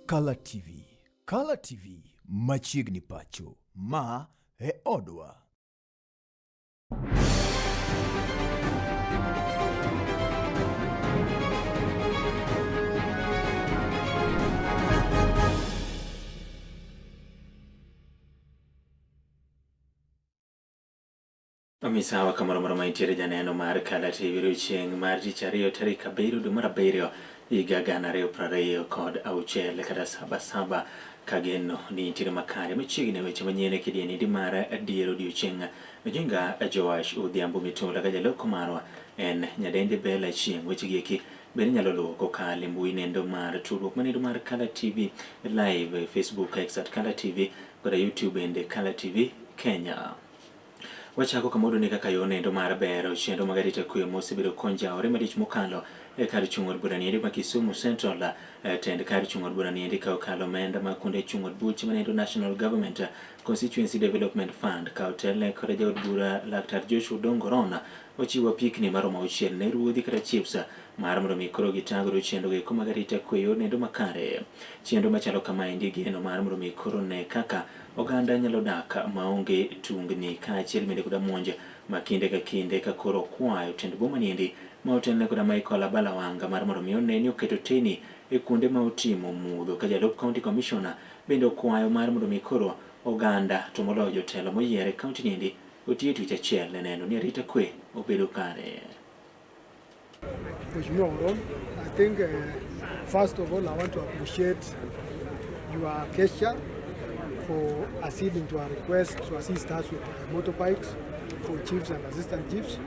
Kala TV, Kala TV machiegni pacho, ma e odwa. Misawa kamoro moro ma intiere janeno mar Kala TV odiochieng' mar tich ariyo tarik 7 dwe mar 7 higa 2026 kata saba saba kageno ni intiere makare machiegni weche manyien e kidieny mar dier odiochieng'. Ojinga Joash Odhiambo Mitola ka jaloko marwa en nyadendi Bella Chieng'. Weche gi eki bende inyalo luwo kokalo e mbui nendo mar tudruok manendo mar Kala TV live e Facebook X at Kala TV koda YouTube bende Kala TV Kenya. Wachako kama ni kaka yo nendo mar bero chenro mag arita kwe mosebedo konjawore malich mokalo e kar chung' od bura niendi ma Kisumu Central. Tend kar chung' od bura niendi ka okalo omenda mag kuonde chung' od buche manendo National Government Constituency Development Fund ka otelne kod jaod bura Laktar Joshua Odongo Rona ochiwo apikni maromo 6 ne ruodhi kata chiefs mar mondo mi koro gitang godo chenro go mag arita kwe yor nendo makare. Chenro machalo kamaendi geno mar mondo mi koro ne kaka oganda nyalo dak maonge tungni kaachiel bende koda monj ma kinde ka kinde ka koro okwayo tend boma niendi ma otelne koda Michael Abala Wanga mar mondo mi one ni oketo teni e kuonde ma otimo mudho ka jalup county commissioner bende okwayo mar mondo mi koro oganda to moloyo jotelo moyier e county niendi otiyo tich achiel ne neno ni arita kwe obedo kare. Mheshimiwa Oron, I think first of all I want to appreciate your gesture for acceding to our request to assist us with motorbikes for chiefs and assistant chiefs.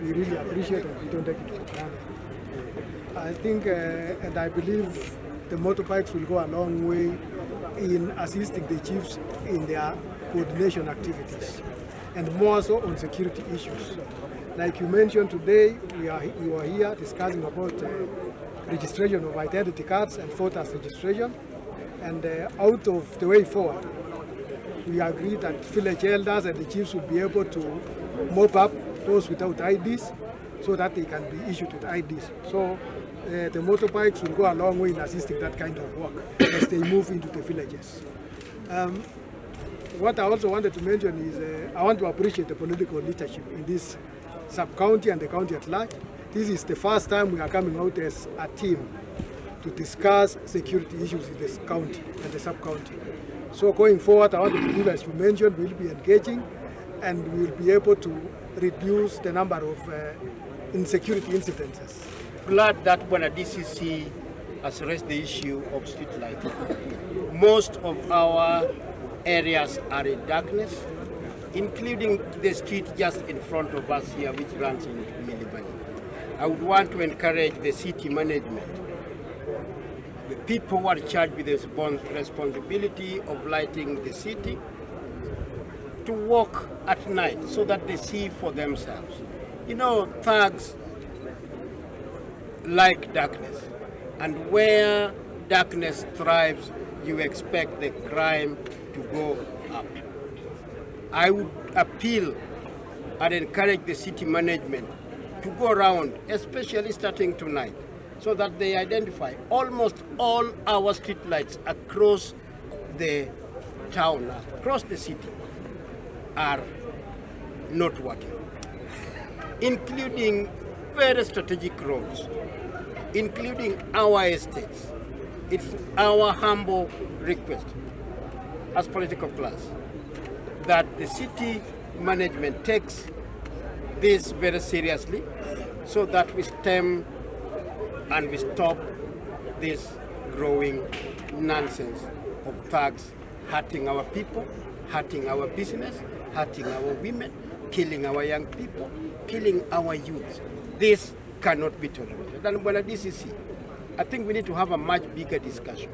We really appreciate and we don't take it for granted. I think and I believe the motorbikes will go a long way in assisting the chiefs in their coordination activities and more so on security issues. Like you mentioned today, we were here discussing about registration of identity cards and voters registration. And out of the way forward, we agreed that village elders and the chiefs will be able to mop up those without IDs so that they can be issued with IDs. So the motorbikes will go a long way in assisting that kind of work as they move into the villages. What I also wanted to mention is I want to appreciate the political leadership in this sub-county and the county at large. This is the first time we are coming out as a team to discuss security issues in this county and the sub-county. So going forward, I want to believe, as you mentioned, we'll be engaging and we'll be able to reduce the number of insecurity incidences. Glad that Bwana DCC has raised the issue of street lighting. Most of our areas are in darkness, including the street just in front of us here, which runs in Milimani. I would want to encourage the city management, the people who are charged with the responsibility of lighting the city, to walk at night so that they see for themselves. You know, thugs like darkness, and where darkness thrives, you expect the crime to go up. I would appeal and encourage the city management to go around, especially starting tonight, so that they identify almost all our streetlights across the town, across the city, are not working, including very strategic roads, including our estates. It's our humble request as political class that the city management takes this very seriously so that we stem and we stop this growing nonsense of thugs hurting our people, hurting our business, hurting our women, killing our young people, killing our youth. This cannot be tolerated. And Bwana DCC, I think we need to have a much bigger discussion.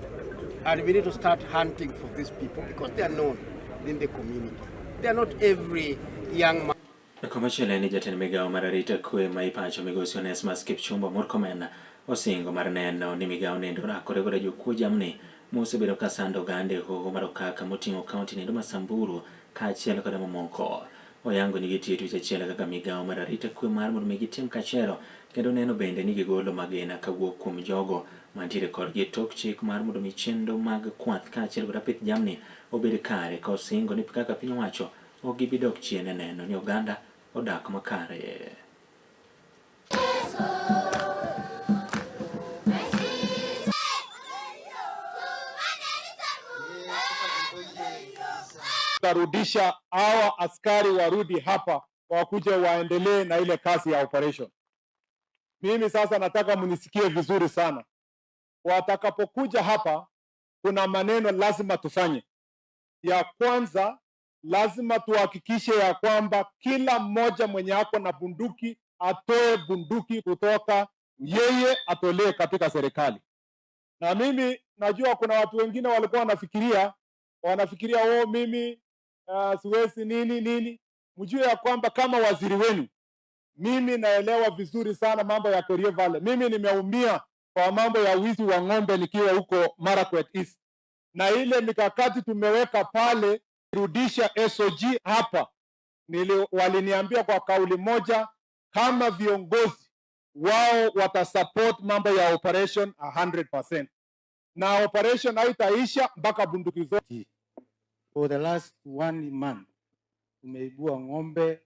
And we need to start hunting for these people because they are known in the community. They are not every young man. Komachielo en ni jatend migawo mar arita kwe ma ipacho migosi Onesmus Kipchumba Murkomen osingo mar neno ni migawo nendo orakore koda jokuo jamni mosebedo ka sando oganda e hoho mar Okaka moting'o kaunti nendo ma Samburu kaachiel koda mamoko. Oyango ni gitiyo tich achiel kaka migawo mar arita kwe mar mondo mi gitim kachero kendo neno bende ni gigolo magina kawuok kuom jogo mantiere kodgi tok chik mar mondo mi chenro mag kwath kaachiel kod pith jamni obed kare ka osingo ni kaka piny owacho ok gibi dok chien e neno ni oganda odak makare. Tarudisha hawa askari warudi hapa wakuje waendelee na ile kazi ya operation. Mimi sasa nataka mnisikie vizuri sana. Watakapokuja hapa, kuna maneno lazima tufanye. Ya kwanza, lazima tuhakikishe ya kwamba kila mmoja mwenye ako na bunduki atoe bunduki kutoka yeye, atolee katika serikali. Na mimi najua kuna watu wengine walikuwa wanafikiria oh, mimi siwezi nini nini. Mjue ya kwamba kama waziri wenu, mimi naelewa vizuri sana mambo ya Kerio Valley. Mimi nimeumia kwa mambo ya wizi wa ng'ombe nikiwa huko Marakwet East, na ile mikakati tumeweka pale rudisha SOG hapa, waliniambia kwa kauli moja, kama viongozi wao watasupport mambo ya operation 100%, na operation haitaisha mpaka bunduki zote. For the last 1 month tumeibua ng'ombe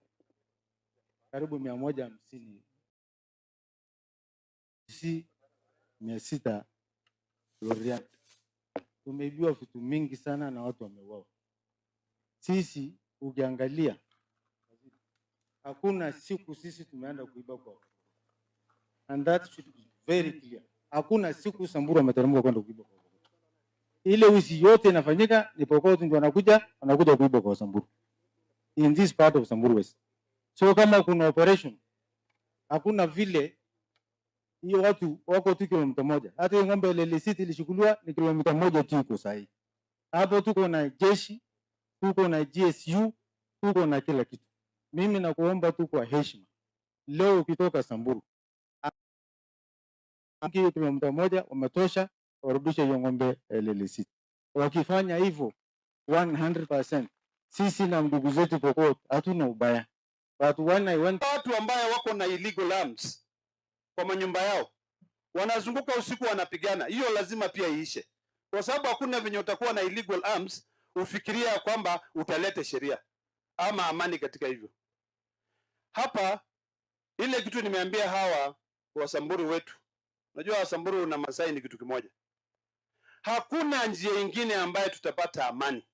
karibu 150, si 600 lori. Tumeibiwa vitu mingi sana na watu wameuawa. Sisi ukiangalia hakuna siku sisi tumeenda kuiba kwa, and that should be very clear. Hakuna siku Samburu ameteremka kwenda kuiba kwa. Ile wizi yote inafanyika ni Pokot ndio wanakuja kuiba kwa Samburu in this part of Samburu West. So kama kuna operation, hakuna vile hiyo watu wako tu kilomita moja. Hata hiyo ng'ombe ile City ilishukuliwa ni kilomita moja tu iko sahihi. Hapo tuko na jeshi, tuko na GSU, tuko na kila kitu. Mimi nakuomba tu kwa heshima, leo ukitoka Samburu hiyo kilomita moja wametosha, warudishe hiyo ng'ombe Lele City. Wakifanya hivyo 100% sisi na ndugu zetu Pokot hatuna ubaya. But when I went, watu ambaye wako na illegal arms kwa manyumba yao wanazunguka usiku wanapigana, hiyo lazima pia iishe, kwa sababu hakuna venye utakuwa na illegal arms ufikiria kwamba utalete sheria ama amani katika hivyo. Hapa ile kitu nimeambia hawa Wasamburu wetu, unajua Wasamburu na Masai ni kitu kimoja. Hakuna njia ingine ambayo tutapata amani,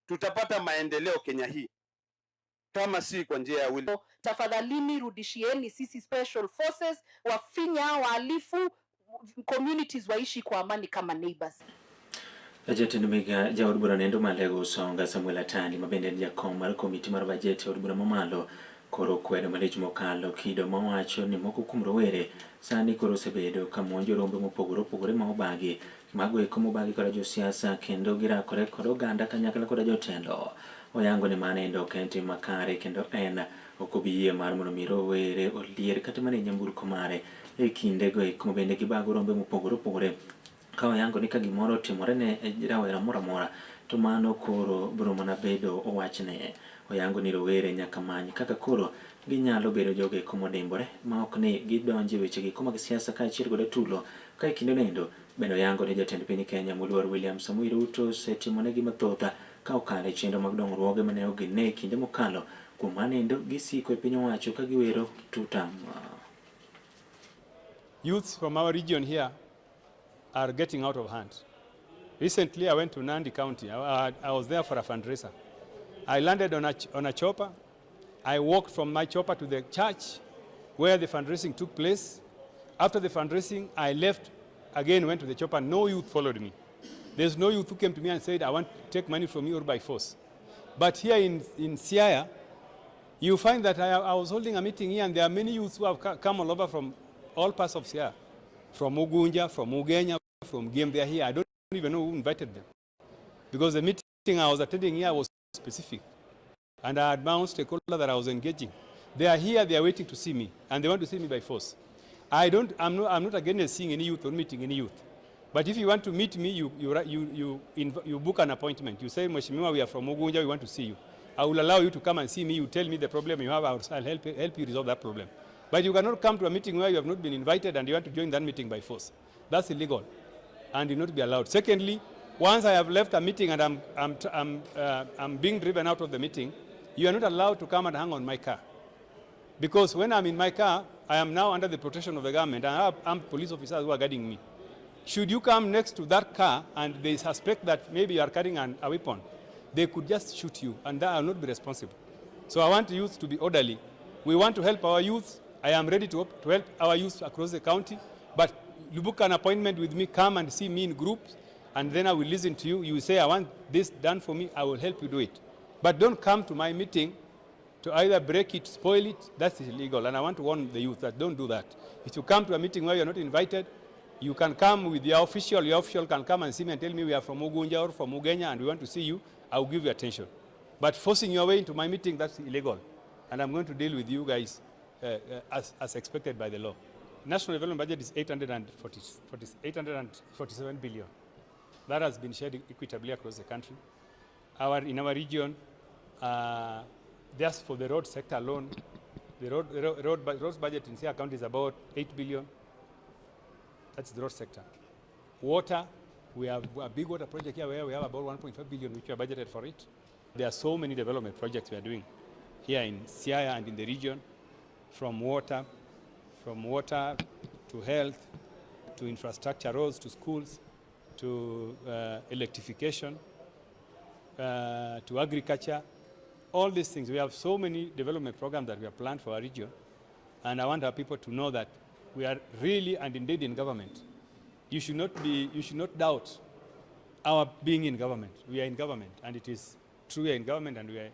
tutapata maendeleo Kenya hii kama si kwa njia ya wili. Tafadhalini rudishieni sisi special forces, wafinya wahalifu, communities waishi kwa amani kama neighbors. Jatend miga jaod bura nendo Malego Usonga Samuel Atandi mabende en jakom mar komiti mar bajet e od bura mamalo koro kwedo malich mokalo kido mawacho ni moko kuom rowere sani koro osebedo ka monjo rombe mopogore opogore ma obagi mago eko mobagi koda josiasa kendo girakore kod oganda kanyakla koda jotelo. Oyango ni mano endo ok en tim makare kendo en ok obi yie mar mondo mi rowere olier kata mana e nyamburko mare e kindego eko bende gibago rombe mopogore opogore ka oyango ni ka gimoro otimore ne rawera moro amora to mano koro biro mana bedo owachne. Oyango ni rowere nyaka many kaka koro ginyalo bedo jogo eko modimbore ma ok ni gidonjo e weche giko mag siasa kaachiel kod tulo. Ka e kinde nendo bende oyango ni jatend piny Kenya moluor William Samoei Ruto osetimonegi mathoth ka okalo e chenro mag dongruoge mane ogene e kinde mokalo. Kuom mano endo gisiko e piny owacho ka giwero tutam. Youths from our region here are getting out of hand. Recently, I went to Nandi County. I was there for a fundraiser. I landed on a chopper. I walked from my chopper to the church where the fundraising took place. After the fundraising, I left, again went to the chopper. No youth followed me. There's no youth who came to me and said, I want to take money from you or by force. But here in Siaya, you find that I was holding a meeting here, and there are many youths who have come all over from all parts of Siaya, from Ugunja, from Ugenya, from Gem. They are here. I don't even know who invited them, because the meeting I was attending here was specific, and I had my own stakeholder that I was engaging. They are here, they are waiting to see me, and they want to see me by force. I'm not against seeing any youth or meeting any youth. But if you want to meet me, you book an appointment. You say, Mheshimiwa, we are from Ugunja, we want to see you. I will allow you to come and see me. You tell me the problem you have. I'll help you resolve that problem. But you cannot come to a meeting where you have not been invited and you want to join that meeting by force. That's illegal and will not be allowed. Secondly, once I have left a meeting and I'm being driven out of the meeting, you are not allowed to come and hang on my car. Because when I'm in my car, I am now under the protection of the government and I have armed police officers who are guarding me. Should you come next to that car and they suspect that maybe you are carrying a weapon, they could just shoot you and I will not be responsible. So I want youth to be orderly. We want to help our youth. I am ready to help our youth across the county, but you book an appointment with me, come and see me in groups, and then I will listen to you. You say, I want this done for me, I will help you do it. But don't come to my meeting to either break it, spoil it. That's illegal. And I want to warn the youth that don't do that. If you come to a meeting where you're not invited, you can come with your official. Your official can come and see me and tell me we are from Ugunja or from Ugenya and we want to see you. I will give you attention. But forcing your way into my meeting, that's illegal. And I'm going to deal with you guys as expected by the law. National development budget is 847 billion. That has been shared equitably across the country. In our region, just for the road sector alone, the roads budget in Siaya County is about 8 billion. That's the road sector. Water, we have a big water project here where we have about 1.5 billion which we are budgeted for it. There are so many development projects we are doing here in Siaya and in the region, from water to health, to infrastructure, roads, to schools, to electrification, to agriculture, all these things. We have so many development programs that we have planned for our region, and I want our people to know that we are really and indeed in government. You should not doubt our being in government. We are in government, and it is true we are in government, and we are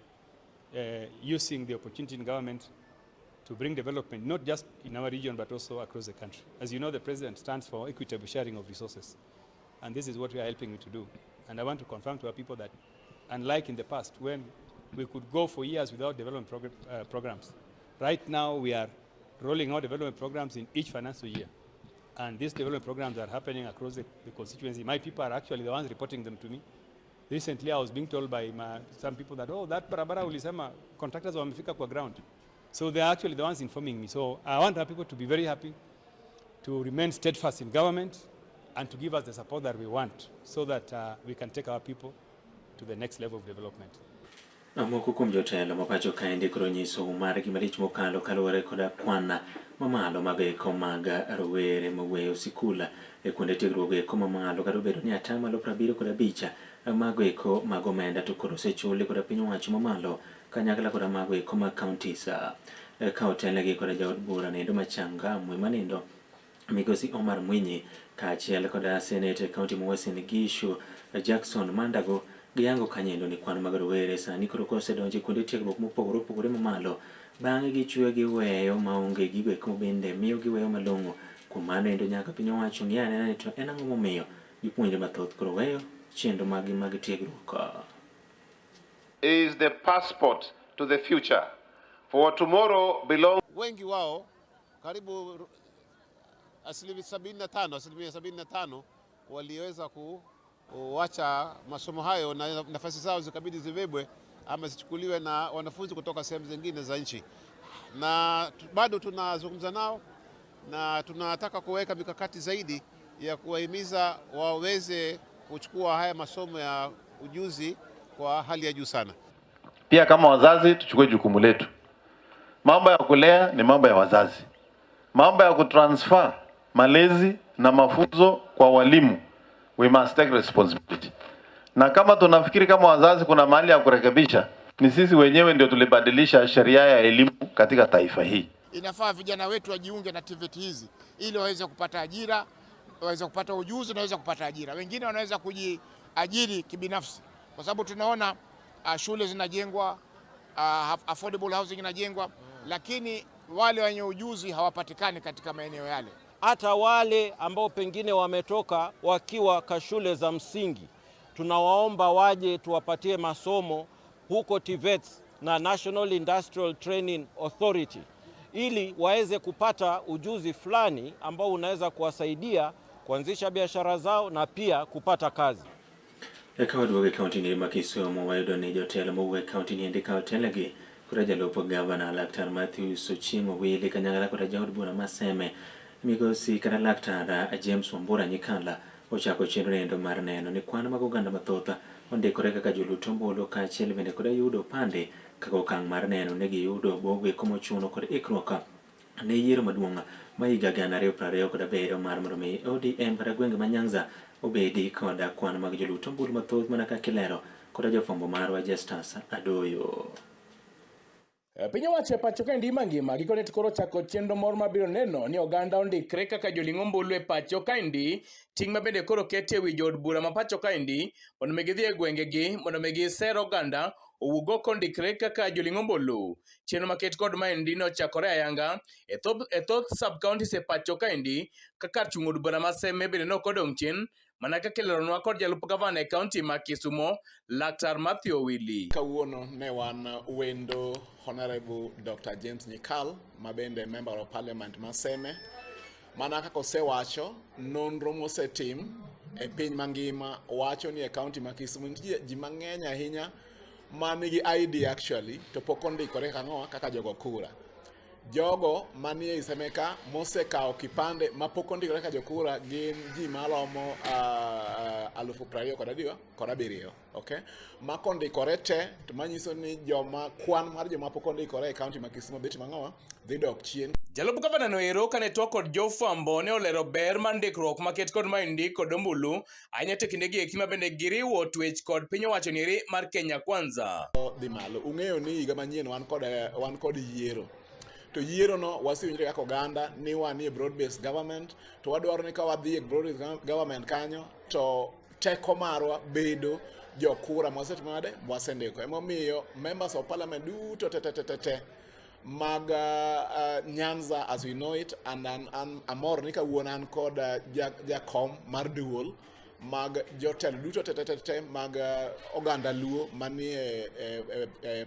using the opportunity in government to bring development, not just in our region, but also across the country. As you know, the president stands for equitable sharing of resources, and this is what we are helping you to do. And I want to confirm to our people that, unlike in the past, when we could go for years without development programs, right now we are rolling out development programs in each financial year. And these development programs are happening across the constituency. My people are actually the ones reporting them to me. Recently, I was being told by some people that, oh, that barabara ulisema, contractors wamefika kwa ground. So they are actually the ones informing me. So I want our people to be very happy, to remain steadfast in government, and to give us the support that we want so that we can take our people to the next level of development. Moko kuom jotelo ma pacho kaendi koro nyiso margi malich mokalo kaluwore koda kwan mamalo mag eko mag rowere maweyo sikul e kuonde tiegruok eko mamalo kata obedo ni atamalo 75 mago eko mag omenda to koro osechuli koda piny owacho mamalo kanyakla koda mago eko mag counties ka otelnegi koda jaod bura nindo Machangamwe manindo Migosi Omar Mwinyi kaachiel koda senate e county ma Uasin Gishu Jackson Mandago giyango kanyendo ni kwan mag rowere sani koro kosedonjo e kuonde tiegruok mopogore opogore mamalo bang'e gichwe giweyo maonge gigo eko bende miyo giweyo malong'o. Kuom mano endo nyaka piny owacho ng'i anena ni to en ang'o momiyo jopuonjre mathoth koro weyo chenro maggi mag tiegruok. Is the passport to the future for tomorrow belongs. Wengi wao karibu 75% waliweza kuacha masomo hayo na nafasi zao zikabidi zibebwe ama zichukuliwe na wanafunzi kutoka sehemu zingine za nchi. Na bado tunazungumza nao na tunataka kuweka mikakati zaidi ya kuwahimiza waweze kuchukua haya masomo ya ujuzi kwa hali ya juu sana. Pia kama wazazi tuchukue jukumu letu. Mambo ya kulea ni mambo ya wazazi. Mambo ya kutransfer malezi na mafunzo kwa walimu, we must take responsibility. Na kama tunafikiri kama wazazi kuna mahali ya kurekebisha, ni sisi wenyewe ndio tulibadilisha sheria ya elimu katika taifa hii. Inafaa vijana wetu wajiunge na TVET hizi ili waweze kupata ajira, waweze kupata ujuzi na waweze kupata ajira. Wengine wanaweza kujiajiri kibinafsi kwa sababu tunaona shule zinajengwa, affordable housing inajengwa, lakini wale wenye ujuzi hawapatikani katika maeneo yale. Hata wale ambao pengine wametoka wakiwa kashule za msingi, tunawaomba waje tuwapatie masomo huko TVETs na National Industrial Training Authority ili waweze kupata ujuzi fulani ambao unaweza kuwasaidia kuanzisha biashara zao na pia kupata kazi. Eka waduogo e kaunti ni ma Kisumu, wayudo ni jotelo mowuok e kaunti ni endi ka otelegi koda jalup gavana Laktar Matthews Ochieng' Owili kanyakla koda jaod bura ma Seme migosi kata Laktar James Wambura Nyikala ochako chenro endo mar neno ni kwan mag oganda mathoth ondikore kaka jolut ombulu kaachiel bende koda yudo opande kaka okang' mar neno ni giyudo buge komochuno kod ikruok ne yiero maduong' ma higa 2027 mar mondo mi ODM kata gwenge ma Nyanza obedi kod kwan mag jolut ombulu mathoth mana kaka ilero koda jafwambo marwa Justus Adoyo. Piny owacho e pacho kaendi mangima gikone to koro ochako chenro moro mabiro neno ni oganda ondikre kaka joling' ombulu e pacho kaendi ting' ma bende koro keti e wi jood bura ma pacho kaendi mondo mi gidhi e gwengegi mondo mi giser oganda owuog oko ondikre kaka joling' ombulu. Chenro maket kod maendi nochakore ayanga e thoth sub counties e pacho kaendi kaka chung' od bura ma Seme bende nok odong' chien mana kaka ileronwa kod jalup gavana e kaunti ma Kisumo Laktar Mathew Owili. Kawuono ne wan wendo Honorable Dr. James Nyikal ma bende Member of Parliament ma Seme. Mana kaka osewacho, nonro mosetim e piny mangima wacho ni e kaunti ma Kisumu nitie ji mang'eny ahinya ma nigi ID actually to pok ondikore kaka kaka jogo kura. Jogo manie Seme ka mosekawo kipande mapok ondikore kaka jokura gin ji maromo 27,000. Okay? Ma kondikore te to manyiso ni joma kwan mar joma pok ondikore e kaunti ma Kisumu dhi timo ang'owa? Dhi dok chien. Jalup gavana no ero kane twak kod jofwambo ne olero ber mar ndikruok maket kod maendi kod ombulu ahinya to kindegi eki ma bende giriwo twech kod piny owacho nieri mar Kenya Kwanza. Dhi malo. Ung'eyo ni higa manyien wan kod yiero. To yiero no wasewinjore kaka oganda ni wanie broad based government to wadwaro ni ka wadhi e broad based government kanyo to teko marwa bedo jokura mwasetimo nade mwasendiko. Emomiyo members of parliament duto te te te te mag Nyanza as we know it and an amor ni kawuono an kod jakom mar duol mag jotelo duto te te te mag oganda Luo manie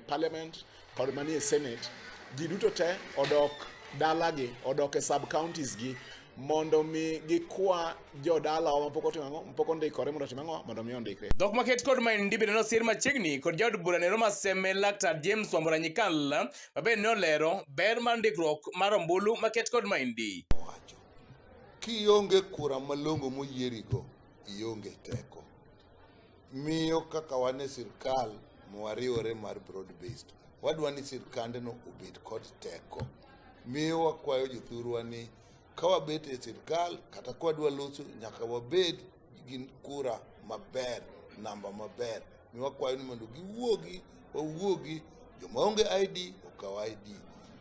parliament kod manie senate. Ji duto te odok dalagi, odok e sub counties gi mondo mi gikwa jodalawa mapok otimo ang'o, mapok ondikore mondo otim ang'o, mondo mi ondikre. Dhok maket kod maendi bende nosir machiegni kod jaod bura nero ma Seme Laktar James Wambura Nyikal ma bende ne olero ber mar ndikruok mar ombulu maket kod maendi. Kionge kura malong'o moyierigo, ionge teko. Miyo kaka wan e sirkal mwariwore mar broad based, wadwa ni sirkandno obed kod teko. Miyo wakwayo jothurwa ni ka wabet e sirkal kata ka wadwa loso nyaka wabed gi kura maber, namba maber. Miyo wakwayo ni mondo giwuogi, wawuogi, joma onge ID okaw ID,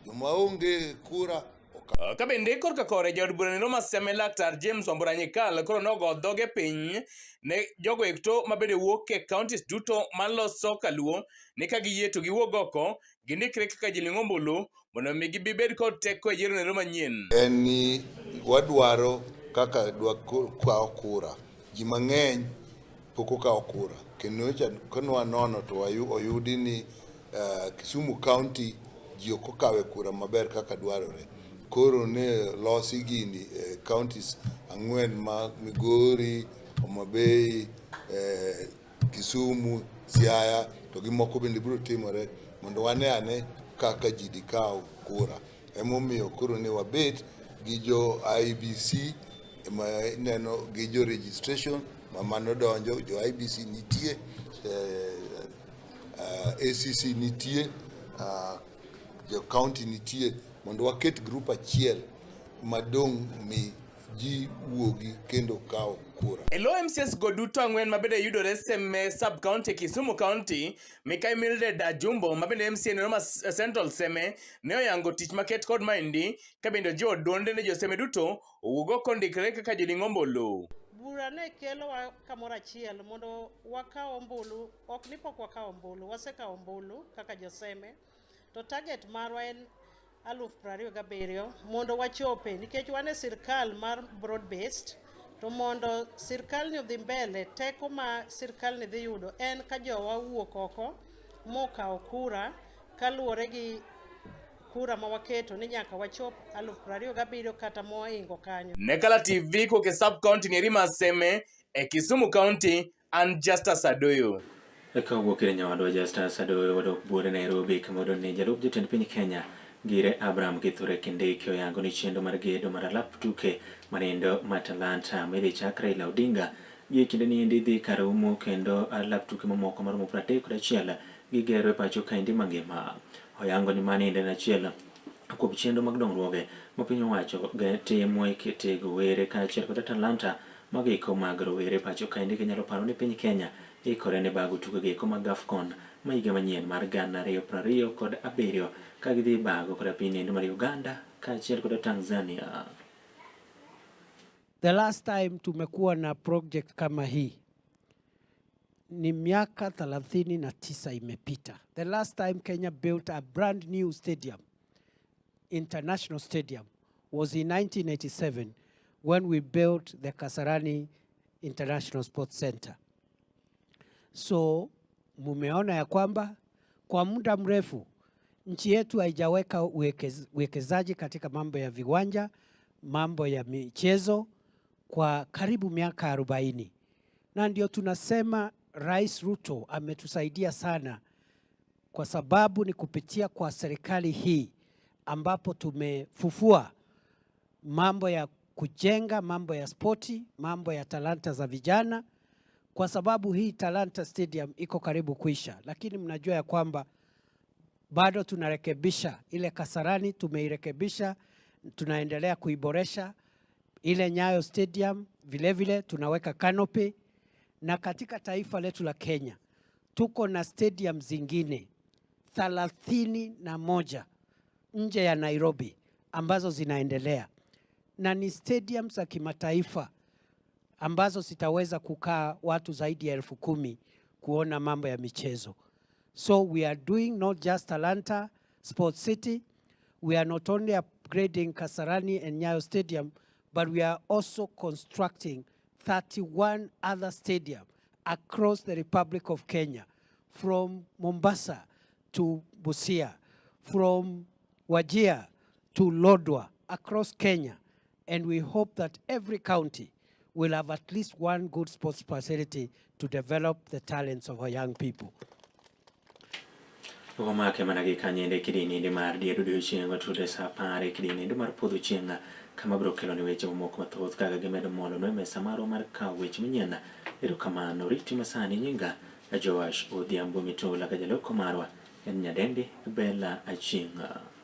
joma onge kura. Ka bende korka kore jaod bura nero ma Seme Laktar James Wambura Nyikal koro nogo dhoge piny ne jogo ekto mabende wuok e counties duto maloso kaluo ni ka giyie to giwuog oko gindikre kaka jiling' ombulu mondo mi gibed kod teko e yiero nero manyien. En ni wadwaro kaka dwa kawo kura, ji mang'eny pok okawo kura kendo kane wanono to oyudi ni Kisumu County ji ok okawe kura maber kaka dwarore. Koro ne losi gini counties 4 ma Migori, Homa Bay, Kisumu, Siaya to gi moko bende biro timore mondo wane ane kaka ji dikaw kura. Emomiyo koro ne wabet gi jo IBC ma ineno gi jo registration ma mano donjo, jo IBC nitie, ACC nitie, jo county nitie, mondo waket group achiel madong' mi ji wuogi kendo kaw kura. E lo MCS go duto 4 mabende yudore Seme sub county Kisumu County, Mikai Mildred Ajumbo mabende MCA nero ma Central Seme ne oyango tich maket kod maendi ka bende ojiwo duonde ne joseme duto owuog oko ondikre kaka joling' ombulu. Bura ne kelowa kamoro achiel mondo wakaw ombulu, ok ni pok wakawo ombulu, wasekawo ombulu kaka joseme. To target marwa en 27,000 mondo wachope nikech wan e sirkal mar broad based to mondo sirkal ni odhi mbele, teko ma sirkal ni dhi yudo en ka jowa wuok oko mokawo kura kaluwore gi kura ma waketo ni nyaka wachop 27,000 kata moingo kanyo. Ne Kala TV koke sub county ni Rima Seme e Kisumu County, An Justus Adoyo. Ka owuok ir nyawadwa Justus Adoyo wadok buore Nairobi kama wadonne jalup jatend piny Kenya Gire Abraham Kithure Kindiki oyango ni chenro mar gedo mar alap tuke manindo ma Talanta midhi chak Raila Odinga gi kinde ni endi dhi kar umo kendo alap tuke mamoko maromo 31 gigero e pacho kaendi mangima. Oyango ni mani en achiel kuom chenro mag dongruoge ma piny owacho timo e tego were kaachiel kod talanta magiko mag rowere pacho kaendi ginyalo paro ni piny Kenya ikore ne bago tuke gieko mag AFCON ma higa manyien mar 2027 ka gidhi bago koda piny endo mar Uganda kaachiel kod Tanzania. The last time tumekuwa na project kama hii ni miaka 39 imepita. The last time Kenya built a brand new stadium, international stadium, was in 1987 when we built the Kasarani International Sports Center. So mumeona ya kwamba kwa muda mrefu nchi yetu haijaweka uwekezaji katika mambo ya viwanja, mambo ya michezo kwa karibu miaka 40, na ndio tunasema Rais Ruto ametusaidia sana, kwa sababu ni kupitia kwa serikali hii ambapo tumefufua mambo ya kujenga, mambo ya spoti, mambo ya talanta za vijana, kwa sababu hii Talanta Stadium iko karibu kuisha, lakini mnajua ya kwamba bado tunarekebisha ile Kasarani, tumeirekebisha, tunaendelea kuiboresha ile Nyayo Stadium, vilevile vile, tunaweka canopy, na katika taifa letu la Kenya tuko na stadium zingine 31 nje ya Nairobi ambazo zinaendelea na ni stadium za kimataifa ambazo zitaweza kukaa watu zaidi ya 10,000 kuona mambo ya michezo. So we are doing not just Talanta Sports City, we are not only upgrading Kasarani and Nyayo Stadium, but we are also constructing 31 other stadiums across the Republic of Kenya, from Mombasa to Busia, from Wajir to Lodwar, across Kenya. And we hope that every county will have at least one good sports facility to develop the talents of our young people. Wamake mana gi kanyende kidini mar dier odiochieng' otude sa 10 e kidini mar podho chieng' kama biro kelo ni weche mamoko mathoth kaka gimedo molo no e mesa marwa mar kawo weche manyien. Erokamano riti masani nyinga Joash Odhiambo Mitola ka jaloko marwa en nyadendi Bella Achieng'.